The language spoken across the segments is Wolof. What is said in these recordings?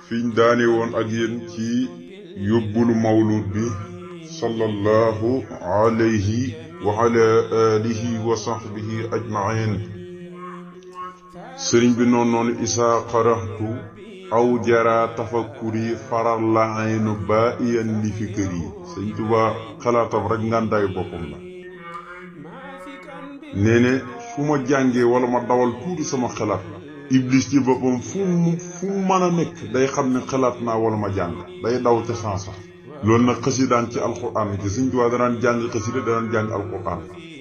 fiñ daane woon ak yéen ci yóbbulu mawlud bi sallallahu alayhi wa ala alihi wa sahbihi ajma'in. sëriñ bi noonu isaa qara'tu aw jara tafakkuri faral la aynu ba iyan li fikri. sëriñ Tuubaa xalaatam rek ngàndaayu boppam la. nee ne su ma jàngee wala ma dawal tuuti sama xalaat, iblis ci boppam fu mu mën a nekk day xam ne xalaat naa wala ma jàng, day daw ca sansa. loolu nag xasidaan ci alquran ci sëriñ Tuubaa danaan jàng xasida, danaan jàng alquran.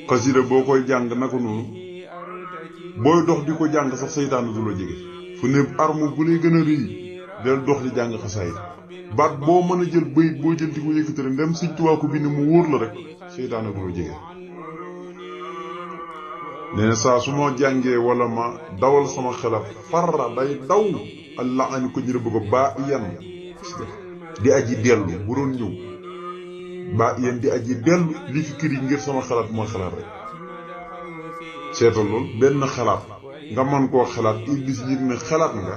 xasida boo koy jàng naka noonu booy dox di ko jàng sax seytaane du la jege. fu ne arme bu lay gën a rëy del dox di jàng xasaay. baat boo mën a jël bayit boo jël di ko yëkkati rek ndem sëriñ Tuubaa ko bind mu wóor la rek seytaane du la jege. nee na saa su ma jàngee wala ma dawal sama xelaat farra day daw allah ani ko ñëra bëgg baa yan di aji dellu bu doon ñëw baa yan di aji dellu li fi kër yi ngir sama xelaat mooy xelaat rek. seetal lool benn xelaat nga mën koo xelaat iblis yëg ne xelaat nga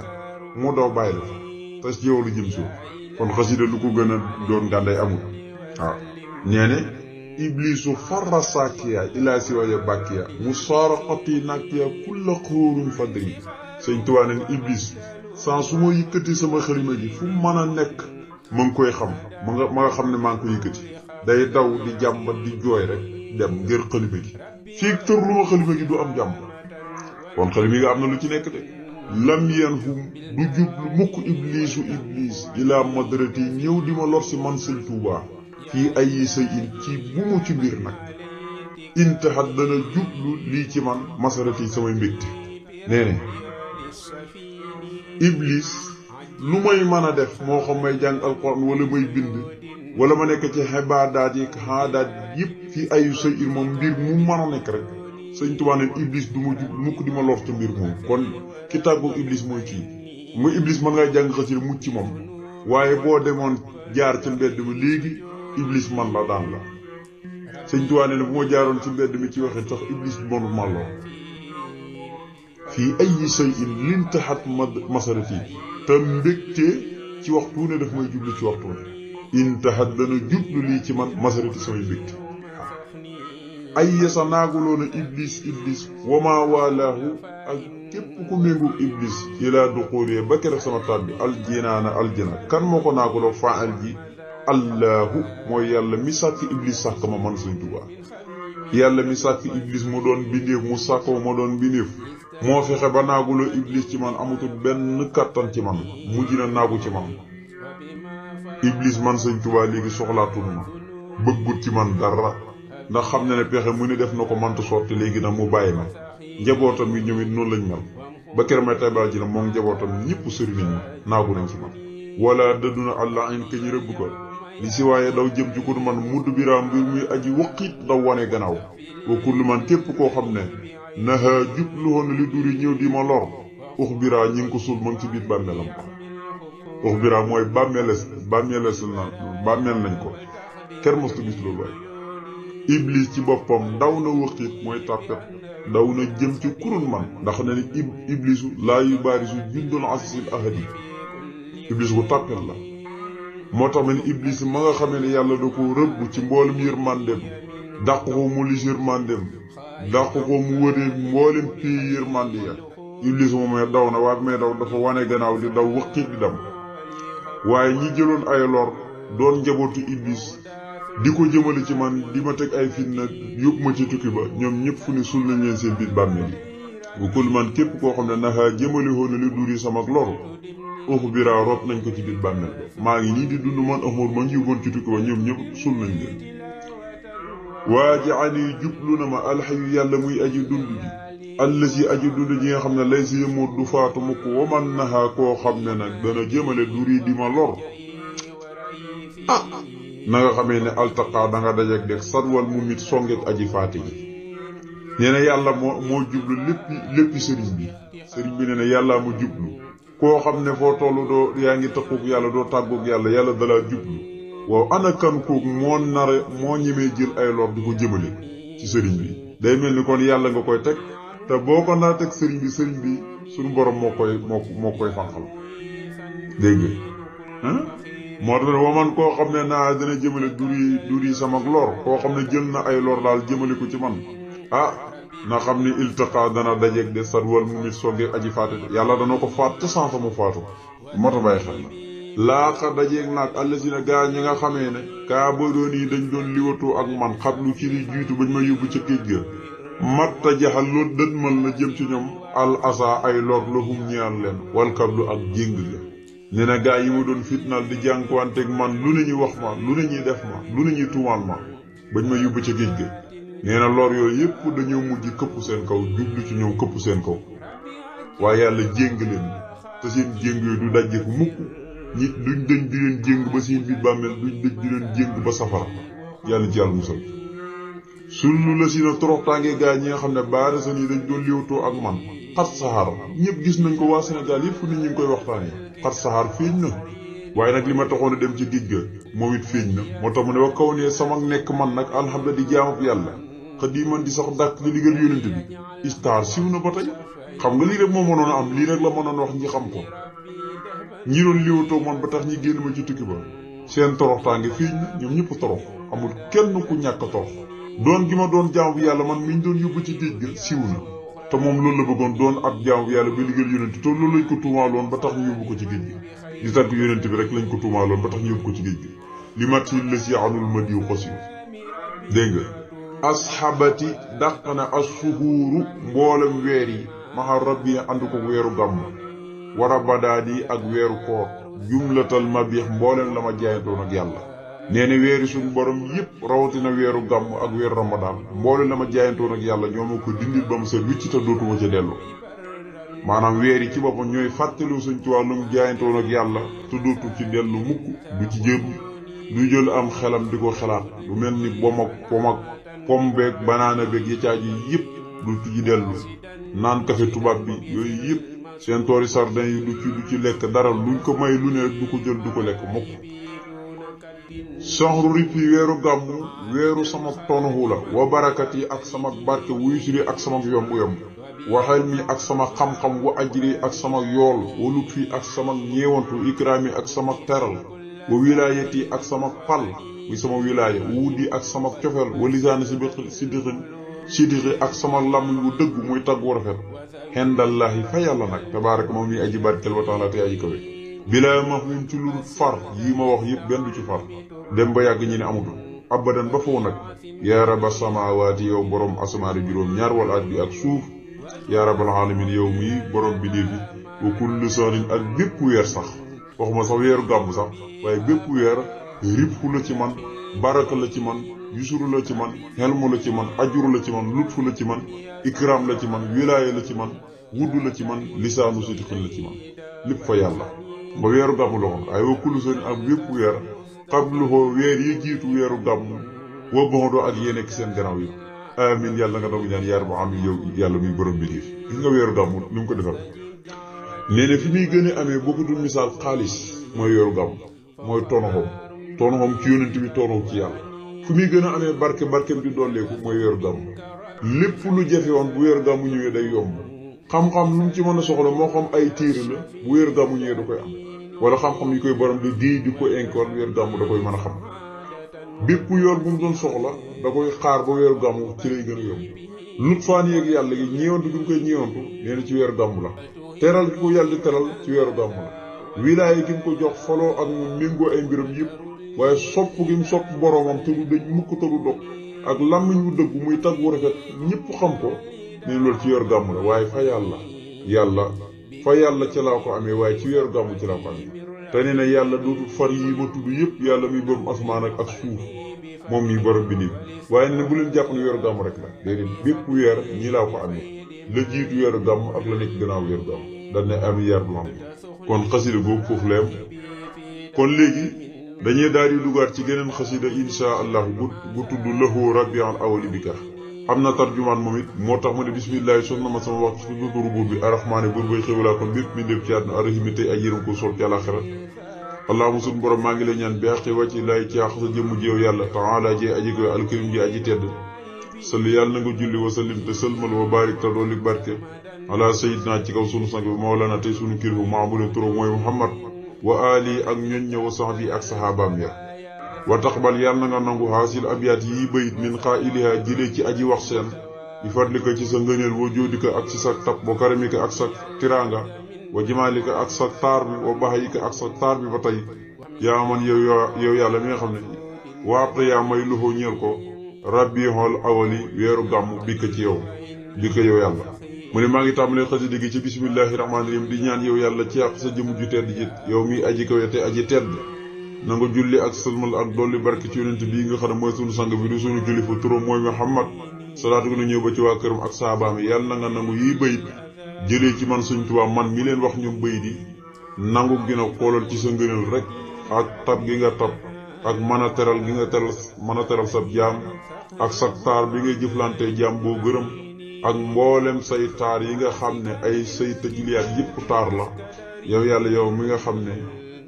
moo daw bàyyi la fa te ci yow lu jëm suuf. kon xasida lu ko gën a doon gànday amul. waaw nee ne iblisu farra saakiya ilaa siwaya bàkkiya mu soora xotti nàkkiya kulla xóorum fadri. sëñ Tuubaa neen iblis sans su ma yëkkati sama xalima gi fu mën a nekk ma ngi koy xam ma nga xam ne maa ngi ko yëkkati day daw di jàmbat di jooy rek dem ngir xalima gi. fii tër lu ma xalima gi du am jàmm. kon xalima gi am na lu ci nekk de. lam yen hum du jublu mukk iblis ilaa madrati ñëw di ma lor si man sëñ Tuubaa fii ay sa in ci bu mu ci mbir nag intahat dana jublu lii ci man masarati samay mbégte. nee ne iblis lu may mën a def moo xam may jàng alxuraan wala may bind wala ma nekk ci xibaadaat yi xaadaat yëpp fii ayu sa in moom mbir mu mën a nekk rek sëñ Tuubaa neen iblis du ma jub mukk di ma lor ca mbir moom. kon ki tàggoog iblis mooy kii muy iblis mën ngay jàng xasida mucc ci moom, waaye boo demoon jaar ci mbedd mi léegi iblis man la daan la. sëñ Tuubaa nee na bu ma jaaroon ci mbedd mi ci waxee sax iblis mënul man la. fii ay say in lintaxat masarati te mbégte ci waxtu ne daf may jublu ci waxtu ne intaxat dana jublu lii ci man masarati samay mbégte. ay sa naaguloona iblis wama walaahu ak képp ku méngu iblis ilaa duxulee ba keroog sama tàbbi aljana kan moo ko naaguloo faal ji allahu mooy yàlla mi sàkk iblis sàkk ma man sëñ Tuubaa. yàlla mi sàkk iblis mu doon bindeef mu sàkkoo ma doon bindeef moo fexe ba naaguloo iblis ci man amatul benn kàttan ci man mujj na naagu ci man. iblis man sëñ Tuubaa léegi soxlaatul ma bëggut ci man dara ndax xam ne pexe mu ne def na ko manta sotti léegi nag mu bàyyi ma. njabootam yi ñoom it noonu lañ mel ba kër may taybal ji na moom njabootam ñëpp sëri nañ ma naagu nañ ci man. wala dëdduna allah in ka ñu rëbb ko li si waaye daw jëm ci kur man mudd biraam mbir muy aji waqit daw wane gannaaw. wa kullu man képp koo xam ne naxa jublu woon li duri ñëw di ma lor ux biraa ñi ngi ko suul ma ngi ci biir bàmmeelam ko. ux biraa mooy bàmmeel nañ ko ker mostu gis loolu waay. iblis ci boppam daw na waqit mooy tàppet daw na jëm ci kurun man ndax na ni iblisu laa yu baarisu jundul asisil ahadi. iblis bu tàppet la moo tax ma ni iblis ma nga xamee ne yàlla da ko rëbb ci mboolem yërmandem dàq ko mu lis yërmandem dàq ko mu wëree mboolem pii yërmande ya. iblis moom daw na waat may daw dafa wane gannaaw di daw waqit di dem. waaye ñi jëloon ay lor doon njabootu iblis di ko jëmale ci man di ma teg ay fitna yóbbu ma ci tukki ba ñoom ñëpp fu ne sul nañ leen seen biir bàmmeel yi. bu kul man képp koo xam ne naxaa jëmale woon na li duri sama loru uxu biraa root nañ ko ci biir bàmmeel ba. maa ngi nii di dund man Ahmadu ma ngi yóbboon ci tukki ba ñoom ñëpp sul nañ leen. waa ji ani jublu na ma alxayu yàlla muy aji dund ji allasi aji dund ji nga xam ne lay si yëmoot du faatu mukk wa man naxaa koo xam ne nag dana jëmale duri di ma lor na nga xamee ne altaqa da nga dajeeg deg sadwal mu mit songeeg aji faati ji. nee na yàlla moo jublu léppi sëriñ bi nee na yàllaa mu jublu koo xam ne foo tollu doo yaa ngi tëqoog yàlla doo tàggoog yàlla dalaa jublu. waaw ana kan koog moo ñemee jël ay lor di ko jëmale ci sëriñ bi. day mel ni kon yàlla nga koy teg te boo ko naa teg sëriñ bi suñu borom moo koy fanqal. dégg nga moo tax waman koo xam ne naa dina jëmale duri sama lor koo xam ne jël na ay lor daal jëmale ko ci man na xam ni iltaqa dana dajeeg de sadwal mu mit sogge aji faate de yàlla dana ko faat ca sansa mu faatu moo tax bàyyi xel na laaxa dajeeg naag àllasina gaa ñi nga xamee ne kaa ba doon yi dañ doon liwatoo ak man xablu ci li jiitu bañ ma yóbbu ca géej ga matta jaxal loolu dëdmal na jëm ci ñoom al asa ay lor lahum ñeel leen walkablu ak jéng ga ne na gaa yi ma doon fitnaal di jànkuwanteeg man lu ne ñuy wax ma lu ne ñuy def ma lu ne ñuy tuumaal ma bañ ma yóbbu ca géej ga nee na lor yooyu yépp dañoo mujj këpp seen kaw jublu ci ñoom këpp seen kaw waaye yàlla jéng leen te seen jéng yooyu du dajje ko mukk nit duñ dañ di leen jéng ba seen biir bàmmeel duñ dëj di leen jéng ba safara yàlla ci yàlla musal sullu la si na toroxtaange gaa ñi nga xam ne baara sa yi dañ doon liwtoo ak man xat saxaar ñëpp gis nañ ko waa Sénégal yépp nit ñi ngi koy waxtaanee xat saxaar feeñ na waaye nag li ma taxoon a dem ci géej ga moom it feeñ na moo tax mu ne wa kaw ne sama nekk man nag alhamdulilah di jaamab yàlla xëy man di sax dàkk di liggéey yonent bi istaar siw na ba tey xam nga lii rek moo mënoon a am lii rek la mënoon wax ñi xam ko ñi doon liwatoo man ba tax ñi génn ma ci tukki ba seen toroxtaange feeñ na ñoom ñëpp torox amul kenn ku ñàkk torox doon gi ma doon jaamu bi yàlla man miñ doon yóbbu ci géej ga siw na te moom loolu la bëggoon doon ab jaamu bi yàlla ba liggéey yonent te loolu lañ ko tuumaaloon ba tax ñu yóbbu ko ci géej gi di tagg yonent bi rek lañ ko tuumaaloon ba tax ñu yóbbu ko ci géej gi li mat yi la si anul ma diw xosiw dégg nga asxabati dàq na asfuhuuru mboolem weer yi maxa rabbi ànd ko weeru gàmm wara badaadi ak weeru koor jumlatal mabix mboolem la ma jaayantoon ak yàlla nee na weeri suñu borom yépp rawatina weeru gàmm ak weeru ramadaan mboolem la ma jaayantoon ak yàlla ñoo ma ko dindil ba mu set wicc te dootuma ca dellu maanaam weer yi ci boppam ñooy fàttaliwu suñ ci wàllum jaayantoon ak yàlla te dootu ci dellu mukk du ci jëm du jël am xelam di ko xelaat lu mel ni pom beeg banaana beeg yi caaji yëpp du ci dellu naan kafe tubaab bi yooyu yëpp seen toori sardin yi du ci lekk dara luñ ko may lu ne du ko jël du ko lekk mukk soxru rip yi weeru gàmmu weeru sama tonuxu la wa barakat yi ak sama barke wuyusuri ak sama yomb-yomb waxel mi ak sama xam-xam wa ajri ak sama yool wa lut fi ak sama ñeewantu ikraami ak sama teral wa wilaayat yi ak sama pal muy sama wilaaya wuddi ak sama cofeel wa lisaani siddiqi ak sama làmmiñ wu dëgg muy tagg wu rafet xendallahi fa yàlla nag tabaaraka moom mi aji barkel wa taala te aji kawe bilaa ma min ci lu far yii ma wax yëpp benn du ci far dem ba yàgg ñi ne amutul abadan ba foofu nag yaa raba samawaati yow borom asamaani juróom ñaar wal ardi ak suuf yaa rabal alamin yow muy borom bi léegi wa kullu sahrin ak bépp weer sax waxuma sax weeru gàmm sax waaye bépp weer ribxu la ci man baraka la ci man yusuru la ci man xelmu la ci man ajuru la ci man lutfu la ci man ikram la ci man wilaaya la ci man wuddu la ci man lisaanu sidqin la ci man lépp fa yàlla ba weeru gàmm loxoon ay wa kullu sahrin ak bépp weer xabluhoo weer yi jiitu weeru gàmm wa boxodoo ak yéen nekk seen gannaaw yi amin yàlla nga dogu ñaan yaar bu am yow yàlla muy borom bi diif gis nga weeru gàmm ni mu ko defal nee na fi muy gën a amee boo ko dul misaal xaalis mooy weeru gàmm mooy tonoxom ci yonent bi tonoxom ci yàlla fu muy gën a amee barkeem di dolleeku mooy weeru gàmm lépp lu jafe woon bu weeru gàmm ñëwee day yomb xam-xam lu mu ci mën a soxla moo xam ay téere la bu weeru gàmm ñëwee da koy am wala xam-xam yi koy borom di ko inkoon weeru gàmm da koy mën a xam bépp yoon bu mu doon soxla da koy xaar ba weeru gàmm ci lay gën a yomb lut faan yeeg yàlla gi ñeewantu gi mu koy ñeewantu nee na ci weeru gàmm la teral gi ko yàlla di teral ci weeru gàmm la wilaaya gi mu ko jox foloo ak mu méngoo ay mbiram yëpp waaye sopp gi mu sopp boroomam te du dañ mukk te du dog ak làmmiñ wu dëgg muy tagg wu rafet ñëpp xam ko nee loolu ci weeru gàmm la waaye fa yàlla ci laa ko amee waaye ci weeru gàmm ci laa ko amee te nee na yàlla dootul far yi ma tudd yëpp yàlla muy borom asmaan ak suuf moom mi borom bi nii waaye ne bu leen jàpp ne weeru gàmm rek la déedéet bépp weer ñi laa ko amee la jiitu weeru gàmm ak la nekk gannaaw weeru gàmm dañ ne am yar bu am kon xasida googu foofu leem kon léegi dañuy daal di dugaat ci geneen xasida insha allah bu tudd lahu rabbi al awali bika am na tarjumaan moom it moo tax ma ne bismillahi son na ma sama wax ci turu buur bi arrahmaani buur bay xéwalaa kon bépp mi def ci àdduna arrahimi tey ay yéram ko sol ci àlaxira allahumma sun borom maa ngi lay ñaan bi xaqi wàcc laay ci àq sa jëmm ji yow yàlla taala jee aji koy alkarim ji aji tedd salli yàlla na nga julli wa sallim te sëlmal wa barik te dooli barke ala sayidna ci kaw sunu sang bi mawlana tey sunu kilifa maamule turo mooy muhammad wa ali ak ñoñ ña wa sahbi ak sahabaam ya wa taqbal yàlla na nga nangu haasil abyaat yi bayit min qaa'iliha jëlee ci aji wax seen bi fadlika ci sa ngëneel wa joodika ak ci sa tab wa karamika ak sa tiranga wa jamaalika ak sa taar bi wa baxayika ak sa taar bi ba tey yaa man yow yàlla mi nga xam ne waata yaa may loxo ñeel ko rabiul awali weeru gàmm bi ko ci yow yàlla mu ne maa ngi tàmbalee xasida gi ci bismillahi rahmaani rahim di ñaan yow yàlla ci àq sa jëmu ju tedd ji yow mi aji kawe te aji tedd na nga julli ak salmal ak dolli barke ci yonent bii nga xam ne mooy sunu sang bi du sunu julli fu turam mooy Muhammad salaatu na ñëw ba ci waa këram ak saabaam yàlla na nga nangu yi bayit jëlee ci man Sëñ Tuubaa man mi leen wax ñoom bayit yi nangu gën a xoolal ci sa ngëneel rek ak tab gi nga tab ak mën a teral gi nga teral mën a teral sab jaam ak sa taar bi ngay jëflante jaam boo gërëm ak mboolem say taar yi nga xam ne ay say tëjliyaat yëpp taar la yow yàlla yow mi nga xam ne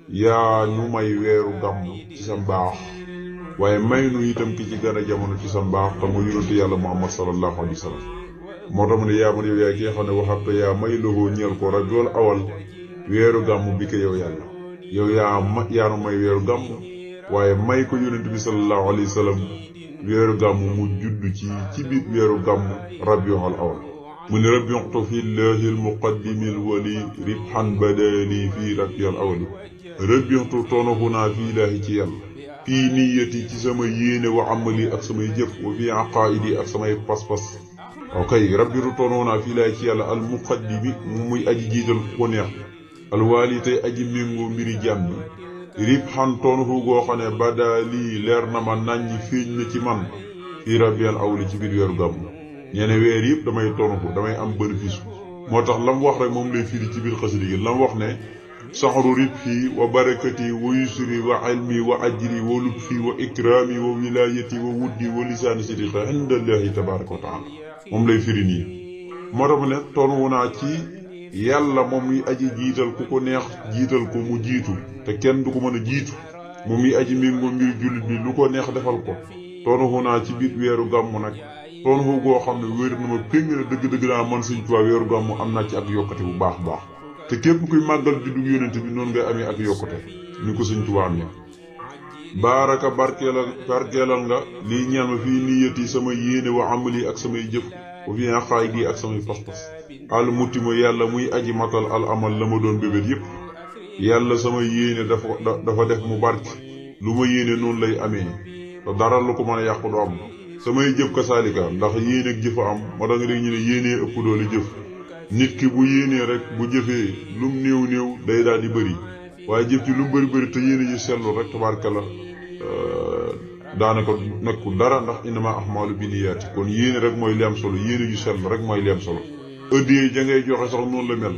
yaa ñu may weeru gàmm ci sa mbaax waaye may nu itam ki ci gën a jamono ci sa mbaax te mu yonentu yàlla Muhammad sallallahu alayhi wa sallam moo tax mu ne yaa man yow yaay ki nga xam ne waxatta yaa may loxoo ñeel ko rajool awal weeru gàmm bi ko yow yàlla yow yaa nu may weeru gàmm waaye may ko yonent bi sallallahu alayhi wa sallam weeru gàmm mu judd ci biir weeru gàmm rabiul awal mu ne rabiutu fi llahi almuqaddimi alwali ribhan badali fi rabiul awali rabiutu tonoxu naa fii laahi ci yàlla fii niyati ci sama yéene wa amali ak samay jëf wa fii aqaidi ak samay pas-pas ok rabiutu tonoxu naa fii laahi ci yàlla almuqaddimi mu muy aji jiital ko neex alwaali tey aji méngoo mbiri jàmm bi rib xan tonuxu goo xam ne badali leer na ma naññi feeñ na ci man fii rabiul awali ci biir weeru gàmm ñene weer yëpp damay tonuxu damay am bénéfice moo tax lam wax rek moom lay firi ci biir xasida gi lam wax ne saxru ribhi wa barakati wa yusri wa ilmi wa ajri wa lutfi wa ikrami wa wilayati wa wuddi wa lisaani sidqa indallahi tabaraka wa taala moom lay firi nii moo tax mu ne tonuxu naa ci yàlla moom muy aji jiital ku ko neex jiital ko mu jiitu te kenn du ko mën a jiitu moom muy aji méngoo mbir jullit bi lu ko neex defal ko tonuxu naa ci biir weeru gàmm nag tonuxu goo xam ne wér na ma péng na dëgg-dëgg naa man Sëñ Tuubaa weeru gàmm am naa ci ak yokkate bu baax baax te képp kuy màggal juddu yonent bi noonu ngay amee ak yokkute ni ko Sëñ Tuubaa amee baaraka barkeelal nga lii ñaan ma fii niyati sama yéene wa amali ak samay jëf wa fi aqaidi ak samay pas-pas al mutima yàlla muy aji matal al amal la ma doon bébét yépp yàlla sama yéene dafa def mu barke lu ma yéene noonu lay amee te dara lu ko mën a yàqu du am samay jëf ka saalika ndax yéene ak jëf a am moo tax nga dégg ñu ne yéenee ëpp doole jëf nit ki bu yéenee rek bu jëfee lum néew day daal di bëri waaye jëf ci lu bëri te yéene ji sellu rek tabaarkalla daanaka nekkul dara ndax innama ahmaalu binniyaati kon yéene rek mooy li am solo yéene ju sell rek mooy li am solo ëddee ja ngay joxe sax noonu la mel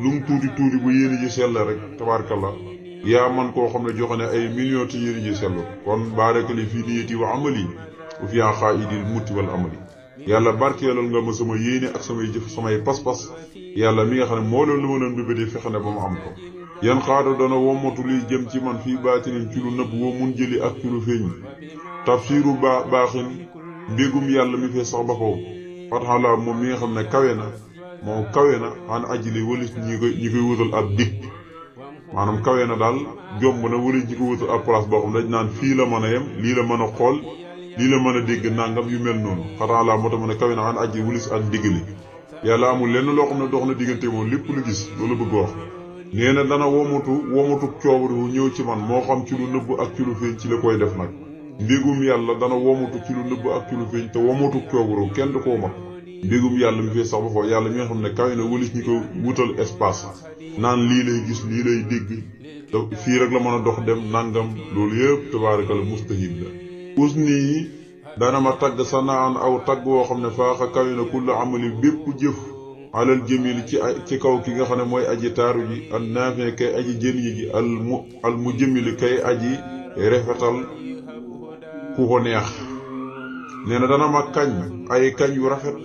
lu mu tuuti bu yéene ji sell rek tabaarkalla yaa man koo xam ne joxe ne ay millions te yéene ji sellu kon baaraka li fii niyati wa amali wa fi aqaidil muti wal amali yàlla barkeelal nga ma sama yéene ak samay jëf samay pas-pas yàlla mi nga xam ne moo loolu lu ma doon bébé fexe ne ba mu am ko yan xaada dana womatu liy jëm ci man fii baatinin ci lu nëbb woo mun jëli ak ci lu feeñ tafsiru baaxin mbégum yàlla mi fee sax ba faw fatxala moom mi nga xam ne kawe na xan ajili walis ñi koy wutal ab dig maanaam kawe na daal jomb na walis ñi koy wutal ab place boo xam dañ naan fii la mën a yem lii la mën a xool lii la mën a dégg nangam yu mel noonu fatxala moo tax mu ne kawe na xan ajili walis ak diggali yàlla amul lenn loo xam ne dox na diggante moom lépp lu gis loolu bëgg wax nee na dana womatu coobaru ñëw ci man moo xam ci lu nëbb ak ci lu feeñ ci la koy def nag mbégum yàlla dana womatu ci lu nëbb ak ci lu feeñ te womatu coobaru kenn du ko womat mbégum yàlla mi fee sax ba foofu yàlla mi nga xam ne kawe na wëlis ñi ko wutal espace naan lii lay gis lii lay dégg te fii rek la mën a dox dem nangam loolu yëpp tabaarakal mustahil la usni dana ma tagg sa naan aw tagg woo xam ne faaxa kawe na kulla amali bépp jëf alal jëmil ci kaw ki nga xam ne mooy aji taaru ji al naafi kay aji jën yi ji al mu jëmili kay aji rafetal ku ko neex nee na dana ma kañ ay kañ yu rafet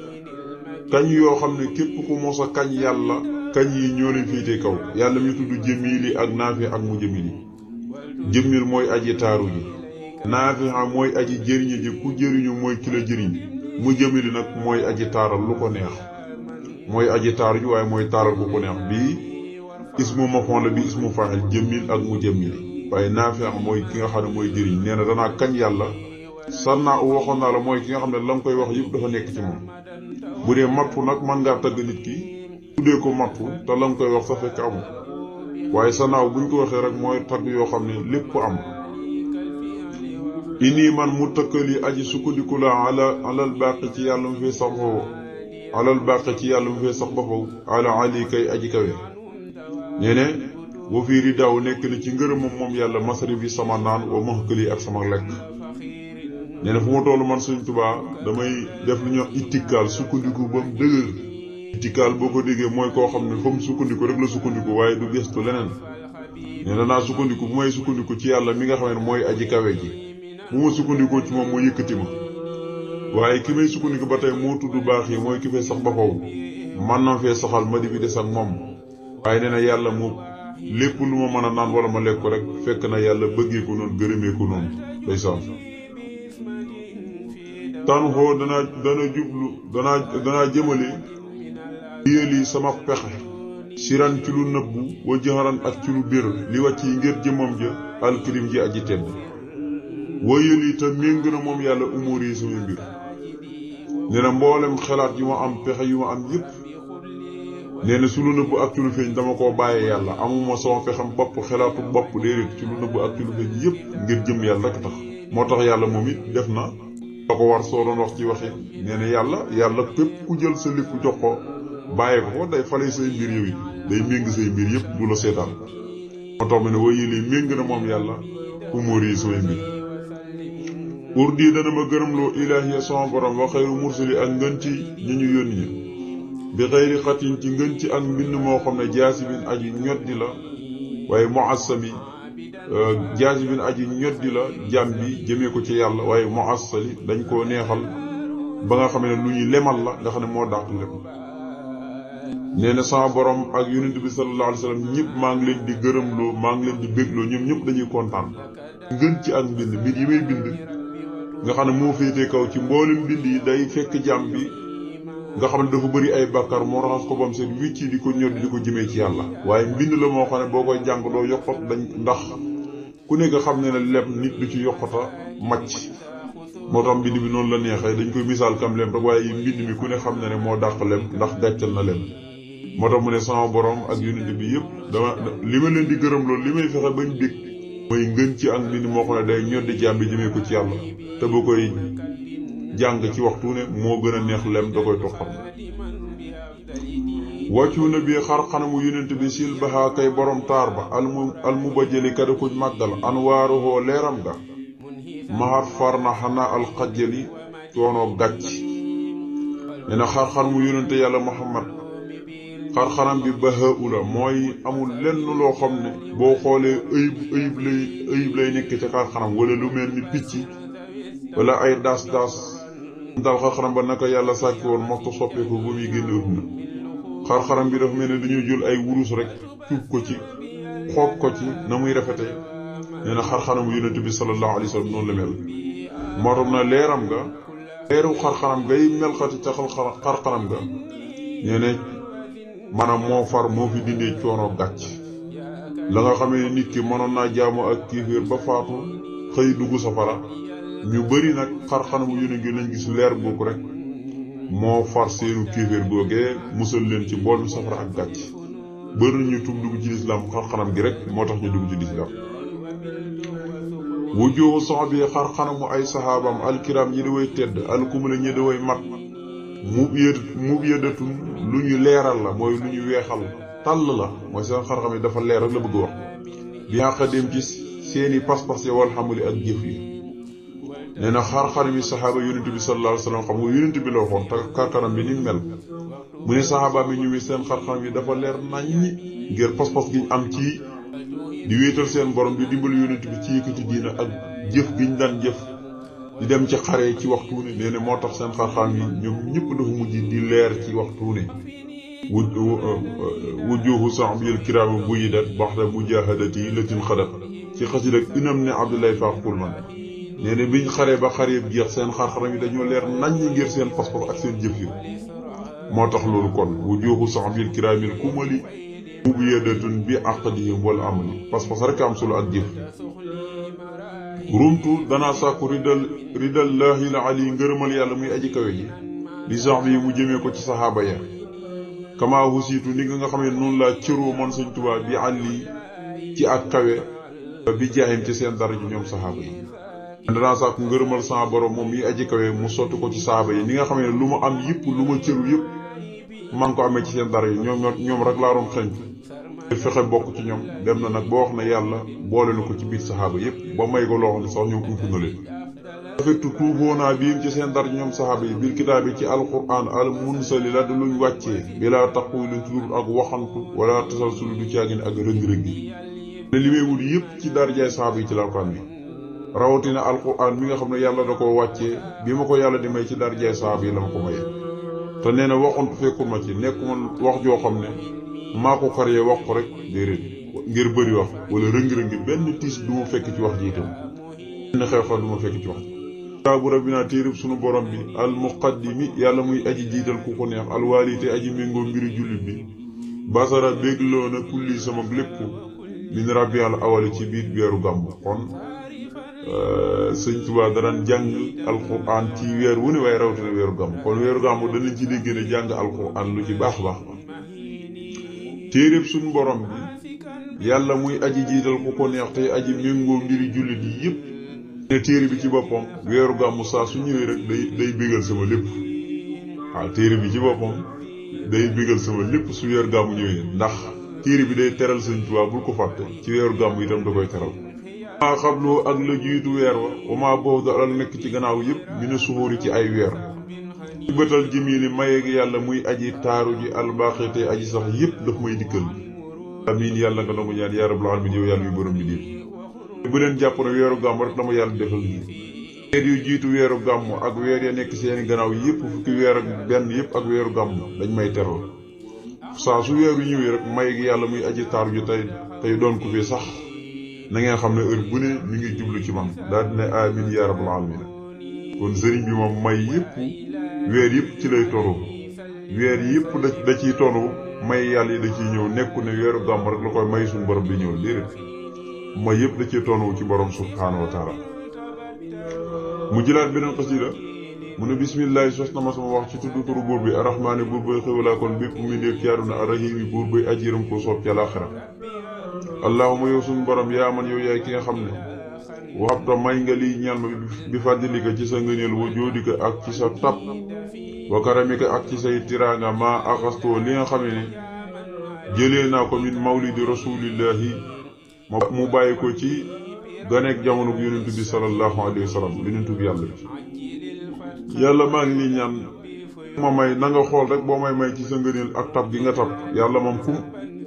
kañ yoo xam ne képp ku mos a kañ yàlla kañ yi ñoo leen féete kaw yàlla mi tudd jëmili ak naafi ak mu jëmili jëmil mooy aji taaru ji naafi mooy aji jëriñi ji ku jëriñu mooy ki la jëriñ mu jëmili nag mooy aji taaral lu ko neex mooy aji taaru ji waaye mooy taaral ku ko neex bii ismu mafoon la bi ismu faaxil jëmmil ak mu jëmmil waaye naafi mooy ki nga xam ne mooy jëriñ nee na danaa kañ yàlla sannaa u waxoon naa la mooy ki nga xam ne la nga koy wax yëpp dafa nekk ci moom bu dee mattu nag mën ngaa tagg nit ki tuddee ko mattu te la nga koy wax sa fekk amul waaye sannaaw buñ ko waxee rek mooy tagg yoo xam ne lépp am inni man mu tëkkali aji sukkandiku la alal baqi ci yàlla mu fee sax bafoo alal baqi ci yàlla mu fee sax bafoo ala ali kay aji kawe nee ne wa fii ridaaw nekk na ci ngërëmam moom yàlla masari bi sama naan wa mahkali ak sama lekk nee na fu ma toll man Sëñ Tuubaa damay def lu ñuy wax ittikaal sukkandiku ba mu dëgër ittikaal boo ko déggee mooy koo xam ne fa mu sukkandiku rek la sukkandiku waaye du gestu leneen nee na naa sukkandiku bu may sukkandiku ci yàlla mi nga xam ne mooy aji kawe ji bu ma sukkandikoo ci moom moo yëkkati ma waaye ki may sukkandiku ba tey moo tudd baax yi mooy ki fay sax ba faw man na fee saxal ma di fi des ak moom waaye nee na yàlla moom lépp lu ma mën a naan wala ma lekk ko rek fekk na yàlla bëggee ko noonu gërëmee ko noonu day saam tan xoo danaa jëmale yéeli sama pexe siran ci lu nëbbu wa jëxaran ak ci lu bir li wàcc yi ngir jëmam ja alkirim ji aji tedd wa yéeli te méng na moom yàlla umur yi sama mbir nee na mboolem xelaat yu ma am pexe yu ma am yépp nee na su lu nëbbu ak ci lu feeñ dama koo bàyyee yàlla amuma sama pexam bopp xelaatu bopp déedéet ci lu nëbbu ak ci lu feeñ yépp ngir jëm yàlla rek tax moo tax yàlla moom it def na da ko war soo doon wax ci waxi nee na yàlla képp ku jël sa lépp jox ko bàyyee ko day fale say mbir yow it day méng say mbir yépp du la seetaan moo tax mu ne way yëlee méng na moom yàlla umur yi samay mbir urdi dana ma gërëmloo ilaahiya sama borom wa xayru mursali ak ngën ci ñi ñu yónni ña bi xayri xatin ci ngën ci ak mbind moo xam ne jaasibin aji ñoddi la waaye muassami jaasibin aji ñoddi la jàm bi jëmee ko ci yàlla waaye muassali dañ koo neexal ba nga xam ne lu ñuy lemal la nga xam ne moo dàq lem nee na sama borom ak yonent bi sallallahu alayhi wa sallam ñëpp maa ngi leen di gërëmloo maa ngi leen di bégloo ñoom ñëpp dañuy kontaan ngën ci ak mbind mbir yi may bind nga xam ne moo féetee kaw ci mboolem mbind yi day fekk jàmm bi nga xam ne dafa bëri ay bàkkaar moo raxas ko bam seen wicci di ko ñor di ko jëmee ci yàlla waaye mbind la moo xam ne boo koy jàng doo yokkot dañ ndax ku ne nga xam ne lem nit du ci yokkota macc moo tax mbind bi noonu la neexee dañ koy misaal kam lem rek waaye mbind mi ku ne xam ne moo dàq lem ndax gàccal na lem moo tax mu ne sama borom ak yonent bi yëpp dama li ma leen di gërëm loolu li may fexe bañ dégg mooy ngën ci ak mbind moo xam ne day ñor di jàmm bi jëmee ko ci yàlla te boo koy jàng ci waxtu ne moo gën a neex lem da koy toxal wàccu na bi xar xanamu yonent bi sil baxaa kay borom taar ba almu ba jëli kada kuñ màggal anwaaruhoo leeram ga maxat far na xanaa alxajjali coonoo gàcc nee na xar xanamu yonent yàlla Muhammad xar xanam bi baxaa la mooy amul lenn loo xam ne boo xoolee ayib lay nekk ca xar xanam wala lu mel ni picc wala ay daas dal xar-xaram ba naka yàlla sàkki woon moxta soppeeku ba muy génne àddina xar-xaram bi dafa mel ne dañoo jël ay wurus rek cuub ko ci xoog ko ci na muy rafete nee na xar-xaramu yonent bi sallallahu alayhi wa sallam noonu la mel moo tax na leeram nga leeru xar-xaram ngay melxati ca xar-xaram nga nee ne maanaam moo fi dindee coono gàcc la nga xamee ne nit ki mënoon naa jaamu ak kiiféer ba faatu xëy dugg safara ñu bari nag xar-xanamu yonent gi lañ gis leer googu rek moo far seenu kéeféer googee musal leen ci mboolem safara ak gàcc bari ñu tub dugg ci lislaam xar-xanam gi rek moo tax ñu dugg ci lislaam wujjuhu saxbi xar-xanamu ay saxaabam alkiram ñi da way tedd alkumula ñi da way mat mub yëdatun lu ñu leeral la mooy lu ñu weexal tàll la mooy seen xar-xam yi dafa leer rek la bëgg wax bi xàqa dem ci seeni pas-pas ya wal xamuli ak jëf yi nee na xar-xaram yi saxaaba yonent bi sallallahu alayhi wa sallam xam nga yonent bi la waxoon te karkaram bi ni mel mu ne saxaaba mi ñu seen xar-xaram yi dafa leer naññi ngir pas-pas gi ñu am ci di wéetal seen borom di dimbali yonent bi ci yëkkati diina ak jëf gi ñu daan jëf di dem ci xare ci waxtu ne nee na moo tax seen xar-xaram yi ñoom ñëpp dafa mujj di leer ci waxtu ne wujjuhu saxbiyal kiraamu buyidat baxda mujahadati latin xadat ci xasida ak inam ne Abdoulaye Fall Xulman nee na biñ xaree ba xaree jeex seen xar-xaram yi dañoo leer naññ ngir seen pas-pas ak seen jëf yi moo tax loolu kon wujuhu saxbil kiraamil kumali mubiyadatun bi aqdihim wal amali pas-pas rek am solo ak jëf. rumtu danaa sàkku ridallahi la ali ngërëmal yàlla muy aji kawe ji li sax bi mu jëmee ko ci saxaaba ya kama husiitu ni nga xam ne noonu laa cëroo man Sëñ Tuubaa bi àlli ci ak kawe bi jaayim ci seen dara ji ñoom saxaaba yi. danaa sàkku ngërëmal sama borom moom yi aji kawe mu sotti ko ci saxaaba yi ni nga xam ne lu ma am yëpp lu ma cëru yëpp man ko amee ci seen dara yi ñoom rek laa doon xëñ fexe bokk ci ñoom. dem na nag boo wax ne yàlla boole na ko ci biir saxaaba yëpp ba may ko loo xam ne sax ñoom ump na leen. fektu tuuboonaa biim ci seen dar ñoom saxaaba yi bil kitaabi ci alquran al munsali la du luñ wàccee bilaa taxu luñ ci dul ak waxantu wala tasalsul du caagin ak rëng-rëng yi ne li may wut yëpp ci darjaay saxaaba yi ci alquran bi rawatina alquran mi nga xam ne yàlla da koo wàccee bi ma ko yàlla di may ci darjaay saxaaba yi la ma ko maye. te nee na waxantu fekkul ma ci nekkuma wax joo xam ne maa ko karee wax ko rek déedéet ngir bëri wax wala rëng-rëng benn tiis du ma fekk ci wax ji itam benn xew-xew du ma fekk ci wax ji. kitaabu rabbina téereb sunu borom bi al muqaddimi yàlla muy aji jiital ku ko neex alwaali te aji méngoo mbiri jullit bi basara bégloo na kulli sama lépp min rabbi al awali ci biir weeru gàmmu. kon Sëñ Tuubaa daraan jàng alquran ci weer wu ne waaye rawatina weeru gàmmu. kon weeru gàmmu danañ ci dégg ne jàng alquran lu ci baax baax. téereb sunu borom bi yàlla muy aji jiital ku ko neex tey aji méngoo mbiri jullit yi yëpp. ne téere bi ci boppam weeru gàmmu saa su ñëwee rek day bégal sama lépp. waaw téere bi ci boppam day bégal sama lépp su weeru gàmmu ñëwee ndax téere bi day teral Sëñ Tuubaa bul ko fàtte ci weeru gàmmu itam da koy teral. maa xabloo ak la jiitu weer wa wama boobu alal nekk ci gannaaw yëpp mi ne suxóori ci ay weer ci bëtal jimiili maye gi yàlla muy aji taaru ji albaaxite aji sax yëpp daf may dikkal. amiin yàlla nga nangu ñaan yaa rabbal aalamiin yow yàlla yu borom bi diir bu leen jàpp ne weeru gàmmu rek dama yàlla defal lii. weer yu jiitu weeru gàmmu ak weer ya nekk seeni gannaaw yëpp fukki weer ak benn yëpp ak weeru gàmmu dañ may teral saa su weeru ñëwee rek may gi yàlla muy aji taaru ji tey doon ko fi sax na ngeen xam ne heure bu ne mi ngi jublu ci man daal di ne amiin yaa rabbal aalamiin. kon sëriñ bi moom may yëpp weer yëpp ci lay toru weer yëpp da ciy tonu may yàlla yi da ciy ñëw nekku ne weeru gàmmu rek la koy may suñu borom di ñëw déedéet may yëpp da ciy tonu ci borom subhaanahu wa taala. mu jëlaat beneen xasida mu ne bismillaahi sos na ma sama wax ci tuddu turu buur bi arrahmaani buur bay xéwalaa kon bépp mu ndéef ci àdduna arrahiimi buur bay ajiram ko soob ci àllaaxira. allahuma yow suñu borom yaa man yow yaay ki nga xam ne waxabta may nga liy ñaan ma bi fàddilika ci sa ngëneel wa joodika ak ci sa tab wa karamika ak ci say tiraanga maa axastoo li nga xam ne jëlee naa ko min mawlidi rasulillahi mu bàyyi ko ci ganeek jamono bu yonentu bi sallallahu alayhi wa sallam yonentu bi yàlla bi. yàlla maa ngi liy ñaan ma may na nga xool rek boo may ci sa ngëneel ak tab gi nga tab yàlla moom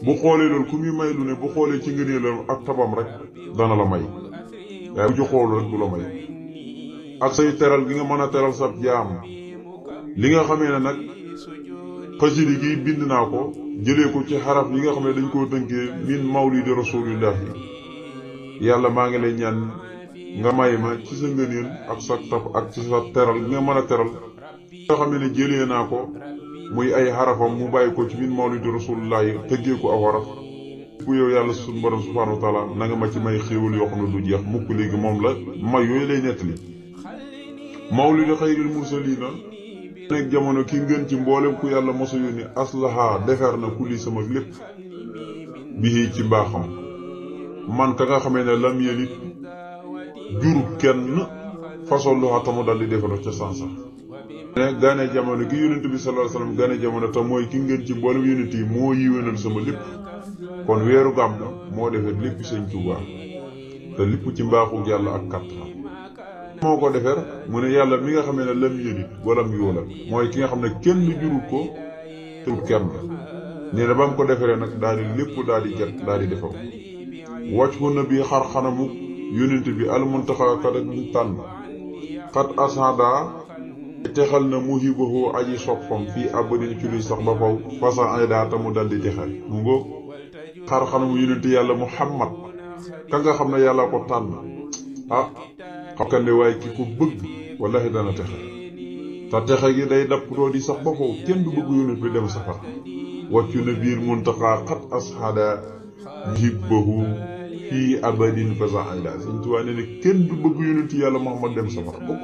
bu xoolee loolu ku muy may lu ne bu xoolee ci ngëneelam ak tabam rek dana la may waaye bu ci xoolu rek du la may. ak say teral gi nga mën a teral sab jaam li nga xamee ne nag xasida gi bind naa ko jëlee ko ci xaraf yi nga xam ne dañ koo tënkee min mawlidi rasulillahi. yàlla maa ngi lay ñaan nga may ma ci sa ngëneel ak sa tab ak ci sa teral gi nga mën a teral nga xam ne jëlee naa ko muy ay xarafam mu bàyyi ko ci min mawlidi rasulillahi tëggee ko aw xaraf bu yow yàlla suñu borom subhaanahu wa taala na nga ma ci may xéewal yoo xam ne du jeex mukk. léegi moom la may yooyu lay nettali. mawlidi xayril mursaliina nekk jamono ki ngeen ci mboolem ku yàlla mosa yónni aslaha defar na kulli sama lépp bii ci mbaaxam man ka nga xamee ne lam yelit juru kenn façon lu xatamu dal di defar ca sansa ne gane jamono gi yonent bi sallallahu alayhi wasallam gane jamono te mooy ki ngeen ci mboolem yonent yi moo yiwénal sama lépp. kon weeru gàmmu moo defar lépp Sëñ Tuubaa te lépp ci mbaaxu yàlla ak kattan moo ko defar mu ne yàlla mi nga xamee ne lam yelit walam yuulad mooy ki nga xam ne kenn jurul ko te kenn nee na ba mu ko defaree nag daal di lépp daal di jet daal di defar wàcc ko na bi xar xanamu yonent bi almuntaxa kadak ñu tànn xat asada texal na muhibahu aji soppam fii abadin ci luy sax ba faw fasa ay daata mu dal di texal mu ngóog xar xanamu yonent yàlla muhammad ka nga xam ne yàlla ko tànn xam ka ne waaye ki ko bëgg wallahi dana texe te texe gi day dapp doo di sax ba faw kenn du bëgg yonent bi dem safara wàccu na biir muntaxaa xat asxada jibbahu fii abadin fasaida Sëñ Tuubaa nee na kenn du bëgg yonent yàlla Muhammad dem safara bokk